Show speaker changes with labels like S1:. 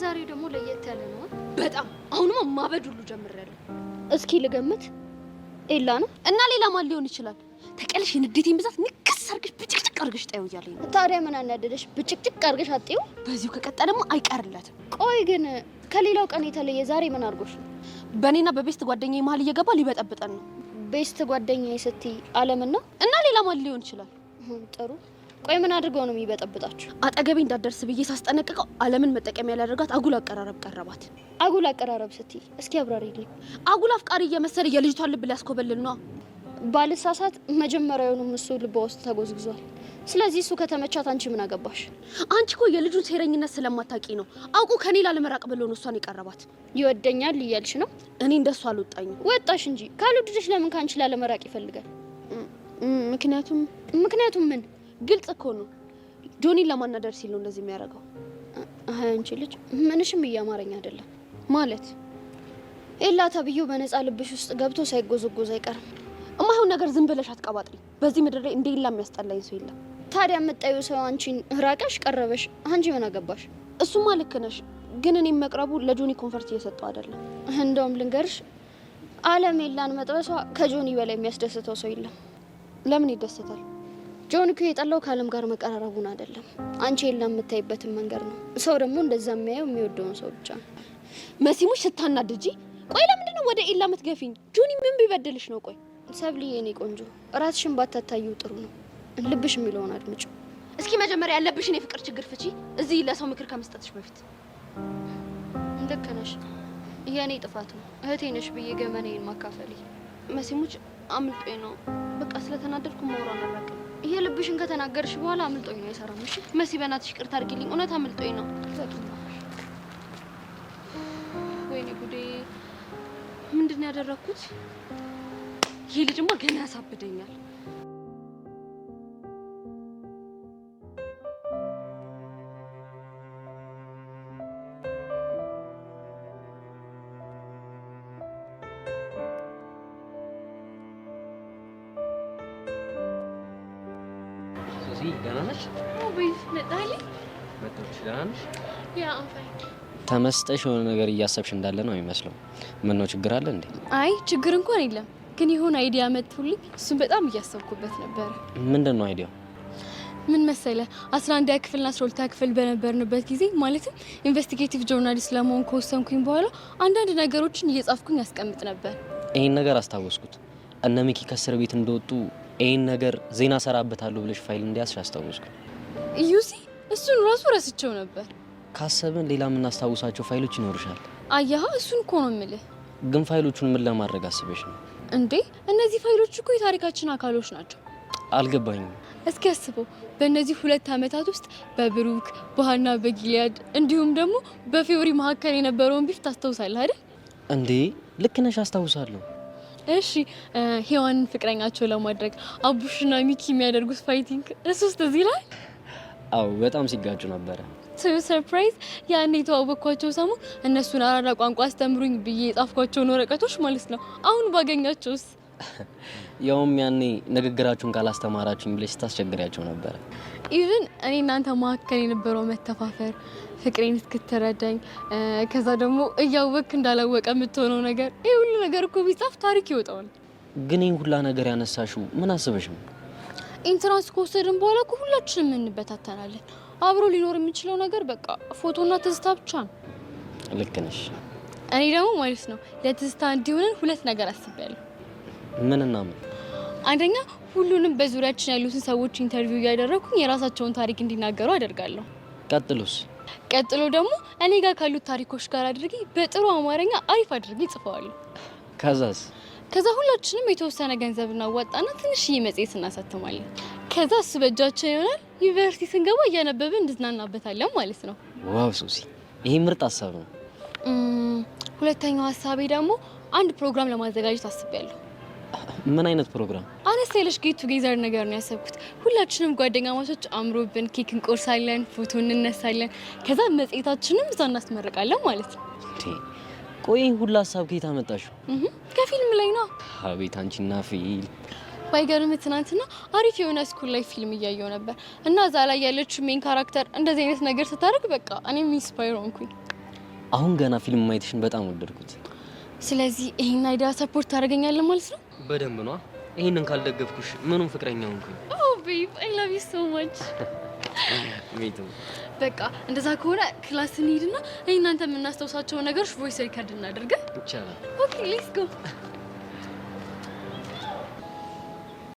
S1: የዛሬው ደግሞ ለየት ያለ ነው።
S2: በጣም አሁንማ ማበድ ሁሉ ጀምሬያለሁ።
S1: እስኪ ልገምት፣ ኤላ ነው።
S2: እና ሌላ ማን ሊሆን ይችላል? ተቀልሽ የንዴቴን ብዛት ንክስ አድርገሽ ብጭቅጭቅ አድርገሽ ጣይው እያለኝ ነው።
S1: ታዲያ ምን አናደደሽ? ብጭቅጭቅ አድርገሽ አጥዪው።
S2: በዚሁ ከቀጠለማ አይቀርለትም።
S1: ቆይ ግን ከሌላው ቀን የተለየ ዛሬ ምን አድርጎሽ ነው?
S2: በእኔና በ best ጓደኛዬ መሀል እየገባ ሊበጠብጠን ነው።
S1: Best ጓደኛዬ ስትይ አለምን ነው?
S2: እና ሌላ ማን ሊሆን ይችላል?
S1: ጥሩ። ቆይ ምን አድርገው ነው የሚበጠብጣችሁ?
S2: አጠገቤ እንዳትደርስ ብዬ ሳስጠነቅቀው አለምን መጠቀሚያ ሊያደርጋት አጉል አቀራረብ ቀረባት።
S1: አጉል አቀራረብ ስትይ እስኪ አብራሪልኝ።
S2: አጉል አፍቃሪ እየመሰለ የልጅቷን ልብ ሊያስኮበልል ነው።
S1: ባልሳሳት መጀመሪያውንም እሱ ልቧ ውስጥ ተጎዝግዟል። ስለዚህ እሱ ከተመቻት አንቺ ምን አገባሽ?
S2: አንቺ እኮ የልጁን ሴረኝነት ስለማታውቂ ነው። አውቆ ከኔ ላለመራቅ ብሎ ነው እሷን የቀረባት።
S1: ይወደኛል እያልሽ ነው?
S2: እኔ እንደሱ አልወጣኝም።
S1: ወጣሽ እንጂ ካልወደደሽ ለምን ከአንቺ ላለመራቅ ይፈልጋል?
S2: ምክንያቱም
S1: ምክንያቱም ምን?
S2: ግልጽ እኮ ነው። ጆኒን ለማናደድ ሲል ነው እንደዚህ የሚያደርገው።
S1: አይ አንቺ ልጅ ምንሽም እያማረኝ አይደለም።
S2: ማለት
S1: ኤላ ተብዬው በነፃ ልብሽ ውስጥ ገብቶ ሳይጎዘጎዝ አይቀርም።
S2: እማይሆን ነገር ዝም ብለሽ አትቀባጥሪ። በዚህ ምድር ላይ እንደ ኤላ የሚያስጠላኝ ሰው የለም።
S1: ታዲያ የምትጠዪው ሰው አንቺን ራቀሽ ቀረበሽ፣ አንቺ ምን አገባሽ?
S2: እሱማ ልክ ነሽ፣ ግን እኔም መቅረቡ ለጆኒ comfort እየሰጠው አይደለም።
S1: እንደውም ልንገርሽ፣ አለም ኤላን መጥበሷ ከጆኒ በላይ የሚያስደስተው ሰው የለም።
S2: ለምን ይደሰታል?
S1: ጆኒ እኮ የጠላው ከአለም ጋር መቀራረቡን አይደለም፣ አንቺ ኤላን የምታይበትን መንገድ ነው። ሰው ደግሞ እንደዛ የሚያየው የሚወደውን ሰው ብቻ ነው።
S2: መሲሙሽ ስታናድጂ። ቆይ ለምንድን ነው ወደ ኤላ የምትገፊኝ? ጆኒ ምን ቢበድልሽ ነው? ቆይ
S1: ሰብልዬ፣ የኔ ቆንጆ ራስሽን ባታታዪው ጥሩ ነው። ልብሽ የሚለውን አድምጪው።
S2: እስኪ መጀመሪያ ያለብሽን የፍቅር ችግር ፍቺ፣ እዚህ ለሰው ምክር ከመስጠትሽ በፊት።
S1: ልክ ነሽ። የእኔ ጥፋት ነው እህቴ ነሽ ብዬ ገመናዬን ማካፈሌ።
S2: መሲሙች አምልጦኝ ነው። በቃ ስለተናደድኩ ማውራን አላውቅም።
S1: ይሄ ልብሽን ከተናገርሽ በኋላ አምልጦኝ ነው አይሰራም። እሺ
S2: መሲ በእናትሽ ይቅርታ አድርጊልኝ። እውነት አምልጦኝ ነው። ወይኔ ጉዴ! ምንድን ነው ያደረግኩት? ይሄ ልጅማ ገና ያሳብደኛል።
S3: ሱሲ ደህና ነሽ? መጣሁልሽ። ደህና ነሽ?
S4: Yeah, I'm fine.
S3: ተመስጠሽ የሆነ ነገር እያሰብሽ እንዳለ ነው የሚመስለው። ምን ነው ችግር አለ እንዴ?
S4: አይ ችግር እንኳን የለም፣ ግን የሆነ idea መጥቶልኝ እሱን በጣም እያሰብኩበት ነበረ።
S3: ምንድን ነው idea ው?
S4: ምን መሰለ፣ 11ኛ ክፍልና 12ኛ ክፍል በነበርንበት ጊዜ፣ ማለትም investigative journalist ለመሆን ከወሰንኩኝ በኋላ፣ አንዳንድ ነገሮችን እየጻፍኩኝ አስቀምጥ ነበር።
S3: ይሄን ነገር አስታወስኩት። እነ ሚኪ ከእስር ቤት እንደወጡ ይሄን ነገር ዜና ሰራበታለሁ ብለሽ ፋይል እንዲያስሽ አስታወስኩ።
S4: You see፣ እሱን ራሱ ረስቸው ነበር።
S3: ካሰብን ሌላ የምናስታውሳቸው ፋይሎች ይኖሩሻል።
S4: አያህ፣ እሱን እኮ ነው የምልህ።
S3: ግን ፋይሎቹን ምን ለማድረግ አስበሽ ነው?
S4: እንዴ፣ እነዚህ ፋይሎች እኮ የታሪካችን አካሎች ናቸው።
S3: አልገባኝም።
S4: እስኪ አስበው፣ በእነዚህ 2 ዓመታት ውስጥ በብሩክ፣ በሀና፣ በጊሊያድ እንዲሁም ደግሞ በፊዮሪ መካከል የነበረውን beef ታስታውሳለህ አይደል?
S3: እንዴ፣ ልክ ነሽ፣ አስታውሳለሁ።
S4: እሺ፣ ሔዋንን ፍቅረኛቸው ለማድረግ አቡሽና ሚኪ የሚያደርጉት fighting እሱስ ትዝ ይልሃል?
S3: አዎ፣ በጣም ሲጋጩ ነበረ።
S4: To your surprise፣ ያኔ የተዋወቅኳቸው ሰሞን እነሱን አራዳ ቋንቋ አስተምሩኝ ብዬ የጻፍኳቸውን ወረቀቶች ማለት ነው። አሁን ባገኛቸውስ?
S3: ያውም ያኔ ንግግራችሁን ካላስተማራችሁኝ ብለሽ ስታስቸግሪያቸው ነበረ።
S4: Even እኔ እናንተ መካከል የነበረው መተፋፈር፣ ፍቅሬን እስክትረዳኝ፣ ከዛ ደግሞ እያወቅክ እንዳላወቀ የምትሆነው ነገር፣ ይህ ሁሉ ነገር እኮ ቢጻፍ ታሪክ ይወጣዋል።
S3: ግን ይህን ሁላ ነገር ያነሳሽው ምን አስበሽ ነው?
S4: Entrance ከወሰድን በኋላ እኮ ሁላችንም እንበታተናለን። አብሮ ሊኖር የሚችለው ነገር በቃ ፎቶና ትዝታ ብቻ ነው።
S3: ልክ ነሽ።
S4: እኔ ደግሞ ማለት ነው ለትዝታ እንዲሆነን ሁለት ነገር አስቤያለሁ።
S3: ምንና ምን?
S4: አንደኛ፣ ሁሉንም በዙሪያችን ያሉትን ሰዎች interview እያደረግኩኝ የራሳቸውን ታሪክ እንዲናገሩ አደርጋለሁ።
S3: ቀጥሎስ?
S4: ቀጥሎ ደግሞ እኔ ጋር ካሉት ታሪኮች ጋር አድርጌ በጥሩ አማርኛ አሪፍ አድርጌ ጽፈዋለሁ።
S3: ከዛስ?
S4: ከዛ ሁላችንም የተወሰነ ገንዘብ እናዋጣና ትንሽዬ መጽሔት እናሳትማለን። ከዛ እሱ በእጃችን ይሆናል። ዩኒቨርሲቲ ስንገባ እያነበብን እንዝናናበታለን ማለት ነው።
S3: Wow ሱሲ፣ ይሄ ምርጥ ሀሳብ ነው።
S4: ሁለተኛው ሀሳቤ ደግሞ አንድ ፕሮግራም ለማዘጋጀት አስቤያለሁ።
S3: ምን አይነት ፕሮግራም?
S4: አነስ ያለች get together ነገር ነው ያሰብኩት። ሁላችንም ጓደኛማቾች አምሮብን ኬክ እንቆርሳለን፣ ፎቶ እንነሳለን። ከዛ መጽሔታችንም እዛ እናስመርቃለን ማለት ነው።
S3: እንዴ፣ ቆይ ይህን ሁላ ሀሳብ ከየት አመጣሽው?
S4: ከፊልም ላይ ነው።
S3: አቤት አንቺና ፊልም።
S4: ባይገርም ትናንትና አሪፍ የሆነ school life ፊልም እያየው ነበር እና እዛ ላይ ያለችው main character እንደዚህ አይነት ነገር ስታደርግ በቃ እኔም inspire ሆንኩኝ።
S3: አሁን ገና ፊልም ማየትሽን በጣም ወደድኩት።
S4: ስለዚህ ይሄን idea support ታደርገኛለህ ማለት ነው?
S3: በደንብ ነዋ። ይሄንን ካልደገፍኩሽ ምኑን ፍቅረኛ ሆንኩኝ?
S4: Oh babe, I love you so much.
S3: Me too.
S4: በቃ እንደዛ ከሆነ class እንሂድና እኔ እናንተ የምናስታውሳቸውን ነገሮች voice record እናደርግ።
S3: ይቻላል።
S4: Okay, let's go.